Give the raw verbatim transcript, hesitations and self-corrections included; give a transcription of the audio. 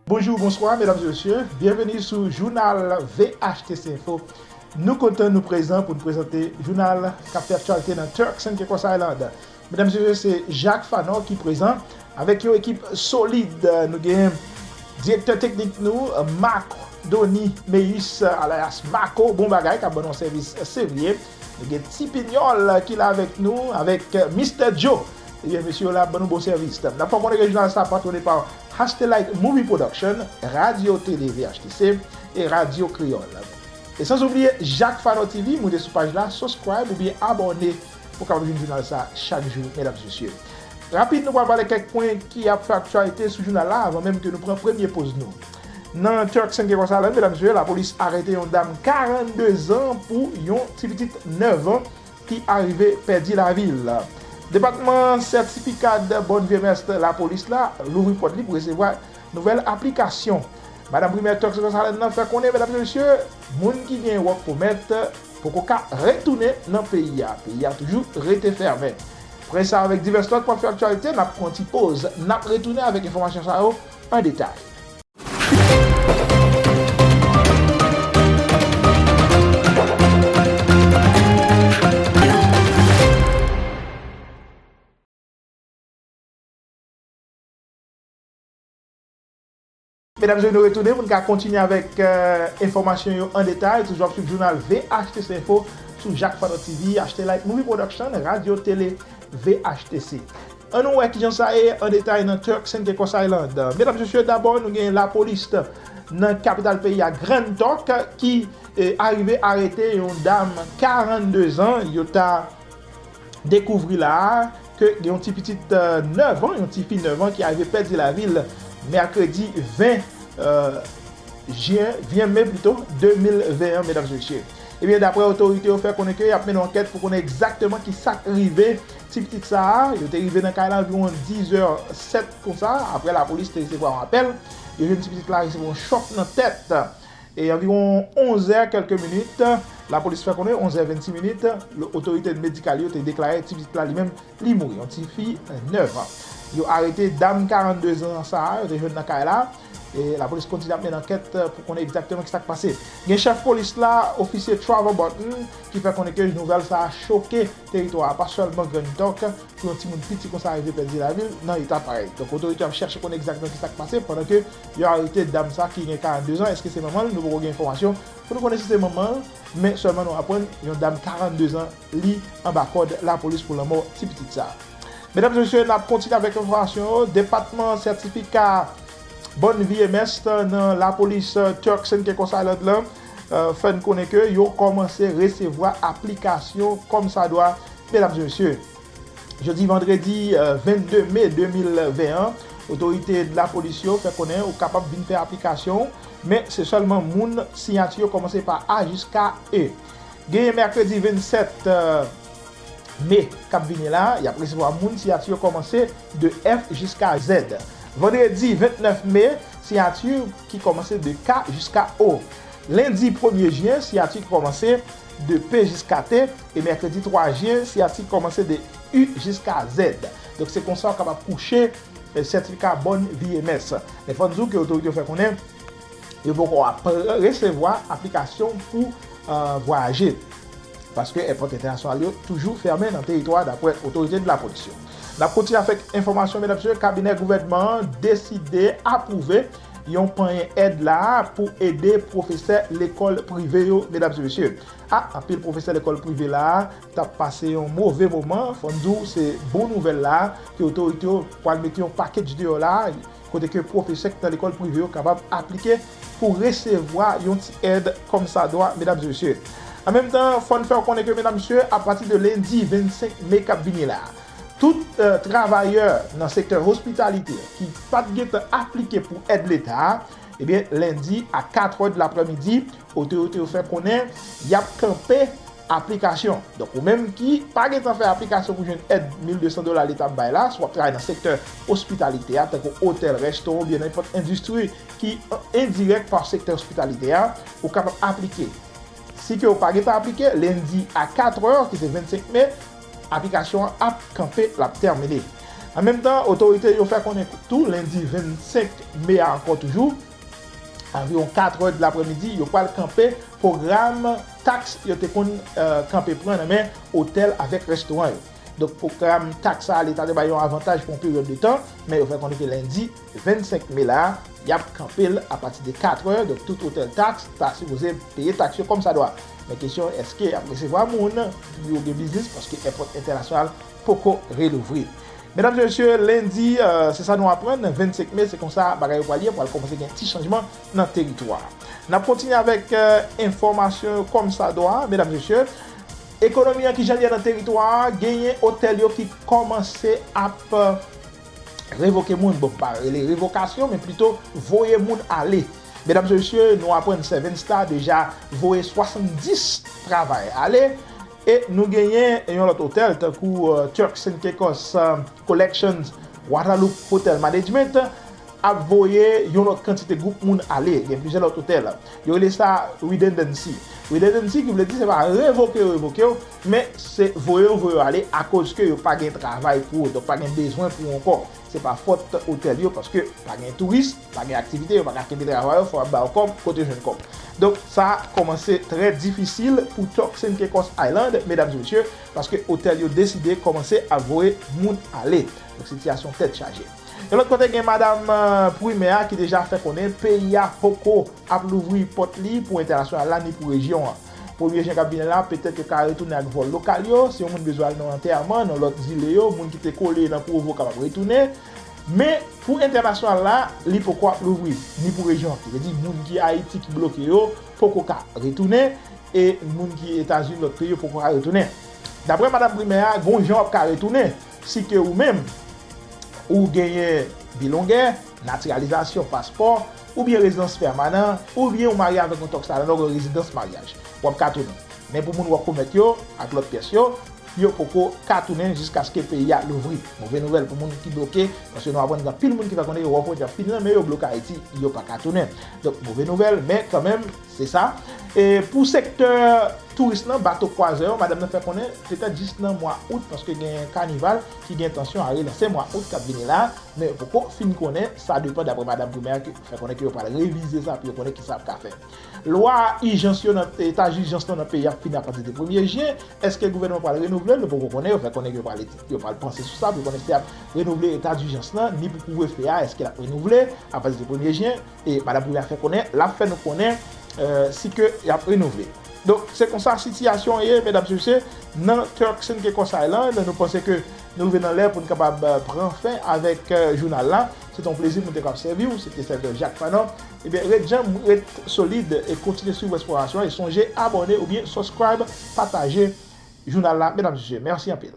Bonjou, bonswa, medam e mesye. Byenveni sou jounal V H T C Info. Nou kontan nou prezan pou n prezante jounal k ap fè aktyalite nan Turks and Caicos Island. Medam e mesye, se Jacques Fanor ki prezan avèk yon ekip solid. Nou gen direktè teknik nou, Marc Dony Meyus, alayas Marco, bon bagay, k ap ban nou sèvis serye. Nou gen Ti Pinyòl ki la avèk nou, avèk Mister Joe. Ebyen, mesye yo la ap ban nou bon sèvis. N ap fè w konnen ke jounal sa patwone pa Hashtag Like Movie Production, Radyo Tele V H T C e Radyo Kreyòl. E san oubliye Jacques Fanor T V, moute sou paj la, subscribe oubyen abòne pou w kapab jwenn jounal sa chak jou, medam e mesye. Rapid, nou pral pale kèk pwen ki ap fè aktyalite sou jounal la avan menm ke nou pran premye poz nou. Nan Turks and Caicos Island, medam e mesye, lapolis arete yon dam karannde zan pou yon ti pitit nèf an ki arive pèdi lavi l. Depatman Sètifika de Bonne Vieillesse lapolis la louvri pòt li pou resevwa nouvèl aplikasyon. Madanm Primè Turks and Caicos Island nan fè konnen, medam e mesye, moun ki gen work permit poko ka retounen nan peyi a. Peyi a toujou rete fèmen. Pwen sa avèk divès lòt pral fè aktyalite, n ap pran ti poz. N ap retounen avèk enfòmasyon sa yo an detay. Medam e mesye, nou retounen pou n ka kontinye avèk, euh, enfòmasyon yo an detay. Toujou ap swiv jounal V H T C Info sou Jacques Fanor T V, H T Like Movie Production, Radyo Tele V H T C. Ann nou wè kijan sa ye an detay nan Turks and Caicos Island. Medam e mesye, dabò nou gen lapolis nan kapital peyi a, Grand Turk, ki, eh, arive arete yon dam karannde zan. Yo ta dekouvri la a ke gen yon ti pitit, euh, nèf an, yon ti fi nèf an ki arive pèdi lavi l mèkredi ven, euh, jen, ven me pito, de mil ven an, medam e mesye. Ebyen, daprè otorite yo fè konnen ke y ap mennen ankèt pou konnen egzakteman ki sa k rive ti pitit sa a. Yo te rive nan kay la anviwon diz è sèt konsa, aprè lapolis te resevwa yon apèl. Yo jwenn ti pitit la resevwa yon chòk nan tèt. E anviwon onz è kèlke minit, lapolis fè konnen, onz è vennsis minit, lo-, otorite medikal yo te deklare ti pitit la li menm li mouri, yon ti fi nèf an. Yo arete dam karannde zan sa a, yo te jwenn nan kay la. E lapolis kontinye ap mennen ankèt pou konnen egzakteman ki sa k pase. Gen chèf polis la, ofisye Trevor Burton, ki fè konnen ke nouvèl sa a choke teritwa a, pa sèlman Grand Turk, pou yon timoun piti konsa rive pèdi lavi l nan eta parèy. Donk, otorite yo ap chèche konnen egzakteman ki sa k pase, pandan ke yo arete dam sa ki gen karannde zan. Èske se manman l? Nou poko gen enfòmasyon pou nou konnen si se manman l, men sèlman nou aprann yon dam karannde zan, li anba kòd lapolis pou lanmò ti pitit sa. Medam e mesye, n ap kontinye avèk enfòmasyon yo. Depatman sètifika Bonne Vie M S nan lapolis, euh, Turks and Caicos Island lan, euh, fè n konnen ke yo kòmanse resevwa aplikasyon kòmsadwa, medam e mesye. Jodi vandredi, euh, vennde me de mil ven an, otorite lapolis yo fè konnen ou kapab vin fè aplikasyon, men se sèlman moun siyati yo kòmanse pa A jiska E. Genyen mèkredi vennsèt, euh, me k ap vini la, y ap resevwa moun siyati yo kòmanse de F jiska Z. Vandredi vennèf me, siyati ki kòmanse de K jiska O. Lendi premye jen, siyati ki kòmanse de P jiska T, e mèkredi twa jen, siyati ki kòmanse de U jiska Z. Donk, se konsa w kapab kouche, eh, sètifika Bonne Vie M S. Men fò n di w ke otorite yo fè konnen yo poko ap resevwa aplikasyon pou, euh, vwayaje. Paske èpòt entènasyonal yo toujou fèmen nan teritwa, daprè otorite de lapolis yo. N ap kontinye avèk enfòmasyon, medam e mesye, kabinè gouvènman an deside apwouve yon panyen èd la pou ede pwofesè lekòl prive yo, medam e mesye. A, anpil pwofesè lekòl prive la t ap pase yon move moman, fò n di w se bon nouvèl la, ke otorite yo pral mete yon package deyò la, kote ke pwofesè ki nan lekòl prive yo kapab aplike pou resevwa yon ti èd kòmsadwa, medam e mesye. An menm tan, fò n fè w konnen ke, medam e mesye, apati de lendi vennsenk me k ap vini la, tout, euh, travayè nan sektè ospitalite ki pa t gentan aplike pou èd leta a, ebyen, lendi a katrè de laprèmidi, otorite yo fè konnen y ap kanpe aplikasyon. Donk, ou menm ki pa gentan fè aplikasyon pou jwenn èd mil de san dola leta ap bay la, si w ap travay nan sektè ospitalite a, tankou otèl, restoran oubyen nenpòt endistri ki endirèk pa sektè ospitalite a, ou kapab aplike. Si ke w pa gentan aplike, lendi a katrè, ki se vennsenk me, aplikasyon an ap kanpe, l ap tèmine. An menm tan, otorite yo fè konnen tou lendi vennsenk me a ankò toujou, anviwon kat è de laprèmidi, yo pral kanpe pwogram taks yo te konn eh, kanpe pran nan men otèl avèk restoran yo. Donk, pwogram taks sa a, leta te bay yon avantaj pou yon peryòd de tan, men yo fè konnen ke lendi vennsenk me la, y ap kanpe l apati de kat è. Donk, tout otèl taks ta sipoze peye taks yo kòmsadwa. Men kesyon, èske y ap resevwa moun pou yo gen biznis, paske èpòt entènasyonal poko relouvri? Medam, mesye, lendi, eh, se sa nou aprann, vennsenk me, se konsa bagay yo pral ye, pral kòmanse gen ti chanjman nan teritwa a. N ap kontinye avèk eh, enfòmasyon yo kòmsadwa, medam, mesye. Ekonomi an ki jan l ye nan teritwa a, genyen otèl yo ki kòmanse ap eh, revoke moun. Bon, pa rele revokasyon, men plito voye moun ale. Medam, mesye, nou aprann Seven Star deja voye swasanndis travayè ale. E nou genyen yon lòt otèl, tankou eh, Turks and Caicos eh, Collections, Guadalupe Hotel Management, ap voye yon lòt kantite gwoup moun ale. Gen plizyè lòt otèl. Yo rele sa redundancy. Redundancy ki vle di se pa revoke yo revoke w, men se voye yo voye yo ale akoz ke yo pa gen travay pou ou, donk pa gen bezwen pou ou ankò. Se pa fòt otèl yo, paske pa gen touris, pa gen aktivite, yo pa ka kenbe travay yo, fò y ap ba yo kòb, kote yo jwenn kòb? Donk, sa kòmanse trè difisil pou Turks and Caicos Island, medam e mesye, paske otèl yo deside kòmanse ap voye moun ale. Donk, sitiyasyon tèt chaje. Yon lòt kote, gen madanm eh, primè a ki deja fè konnen peyi a poko ap louvri pòt li pou entènasyonal la ni pou rejyon an. Premye jen k ap vini la, petèt yo ka retounen ak vòl lokal yo. Si yon moun bezwen al nan antèman, nan lòt zile yo, moun ki te kole nan Provo kapab retounen. Men, pou entènasyonal la, li poko ap louvri, ni pou rejyon an. Ki vle di, moun ki Ayiti ki bloke yo, poko ka retounen. E moun ki Etazini, lòt peyi yo, poko ka retounen. Daprè madanm primè a, gon jan w ap ka retounen. Si ke ou menm, ou genyen bilongè, natiralizasyon, paspò, oubyen rezidans pèmanan, oubyen ou marye avèk yon Turks Island, ou gen rezidans maryaj, w ap ka tounen. Men pou moun w ap komèt yo, ak lòt pyès yo, yo poko ka tounen jiskaske peyi a louvri. Move nouvèl pou moun ki bloke, paske nou aprann gen anpil moun ki fè konnen yo wè fwontyè ap fini nan men yo, bloke Ayiti, yo pa ka tounen. Donk, move nouvèl, men kanmenm, se sa. E pou sektè touris lan, bato kwazè yo, madanm nan fè konnen, petèt jis nan mwa out, paske gen kanival ki gen entansyon a relanse mwa out k ap vini la, men yo poko fin konnen, sa depann daprè madanm primè a ki fè konnen ke yo pral revize sa pou yo konnen kisa y ap ka fè. Lwa ijans yo nan, eta ijans lan nan peyi a ap fini apati de premye jen. Èske gouvènman pral renouvle l? Nou poko konnen. Yo fè konnen ke yo pral, yo pral panse sou sa pou yo konnen si y ap renouvle eta dijans lan, ni pou kouvrefe a, èske l ap renouvle apati de premye jen. E madanm primè a fè konnen, l ap fè nou konnen eh, si ke y ap renouvle. Donk, se konsa sitiyasyon an ye, medam e mesye, nan Turks and Caicos Island. Nou panse ke nou rive nan lè pou n kapab eh, pran fen avèk eh, jounal la. Se te yon plezi pou n te kapab sèvi w. Se te sèvitè Jacques Fanon. Ebyen, ret djanm, ret solid e kontinye swiv Wès Pwovasyon e sonje abòne oubyen subscribe, pataje jounal la, medam e mesye. Mèsi anpil.